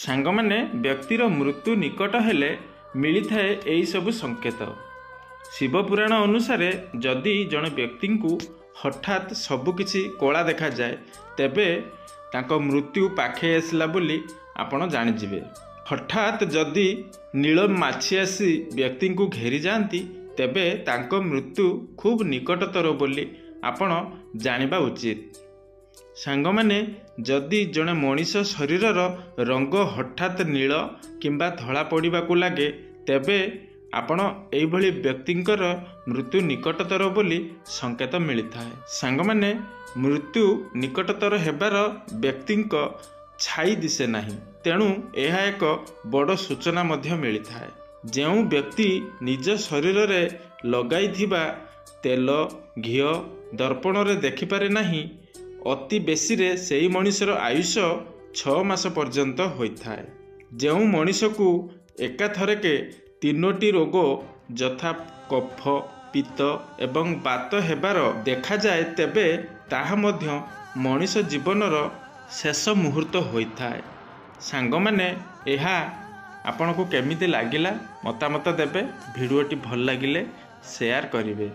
ସାଙ୍ଗମାନେ, ବ୍ୟକ୍ତିର ମୃତ୍ୟୁ ନିକଟ ହେଲେ ମିଳିଥାଏ ଏହିସବୁ ସଂକେତ। ଶିବପୁରାଣ ଅନୁସାରେ ଯଦି ଜଣେ ବ୍ୟକ୍ତିଙ୍କୁ ହଠାତ୍ ସବୁକିଛି କଳା ଦେଖାଯାଏ, ତେବେ ତାଙ୍କ ମୃତ୍ୟୁ ପାଖେଇ ଆସିଲା ବୋଲି ଆପଣ ଜାଣିଯିବେ। ହଠାତ୍ ଯଦି ନୀଳ ମାଛି ଆସି ବ୍ୟକ୍ତିଙ୍କୁ ଘେରିଯାଆନ୍ତି, ତେବେ ତାଙ୍କ ମୃତ୍ୟୁ ଖୁବ୍ ନିକଟତର ବୋଲି ଆପଣ ଜାଣିବା ଉଚିତ। ସାଙ୍ଗମାନେ, ଯଦି ଜଣେ ମଣିଷ ଶରୀରର ରଙ୍ଗ ହଠାତ୍ ନୀଳ କିମ୍ବା ଧଳା ପଡ଼ିବାକୁ ଲାଗେ, ତେବେ ଆପଣ ଏଇଭଳି ବ୍ୟକ୍ତିଙ୍କର ମୃତ୍ୟୁ ନିକଟତର ବୋଲି ସଂକେତ ମିଳିଥାଏ। ସାଙ୍ଗମାନେ, ମୃତ୍ୟୁ ନିକଟତର ହେବାର ବ୍ୟକ୍ତିଙ୍କ ଛାଇ ଦିଶେ ନାହିଁ, ତେଣୁ ଏହା ଏକ ବଡ଼ ସୂଚନା ମଧ୍ୟ ମିଳିଥାଏ। ଯେଉଁ ବ୍ୟକ୍ତି ନିଜ ଶରୀରରେ ଲଗାଇଥିବା ତେଲ ଘିଅ ଦର୍ପଣରେ ଦେଖିପାରେ ନାହିଁ, ଅତି ବେଶୀରେ ସେହି ମଣିଷର ଆୟୁଷ 6 ମାସ ପର୍ଯ୍ୟନ୍ତ ହୋଇଥାଏ। ଯେଉଁ ମଣିଷକୁ ଏକାଥରକେ 3ଟି ରୋଗ ଯଥା କଫ, ପିତ୍ତ ଏବଂ ବାତ ହେବାର ଦେଖାଯାଏ, ତେବେ ତାହା ମଧ୍ୟ ମଣିଷ ଜୀବନର ଶେଷ ମୁହୂର୍ତ୍ତ ହୋଇଥାଏ। ସାଙ୍ଗମାନେ, ଏହା ଆପଣଙ୍କୁ କେମିତି ଲାଗିଲା ମତାମତ ଦେବେ। ଭିଡ଼ିଓଟି ଭଲ ଲାଗିଲେ ସେୟାର କରିବେ।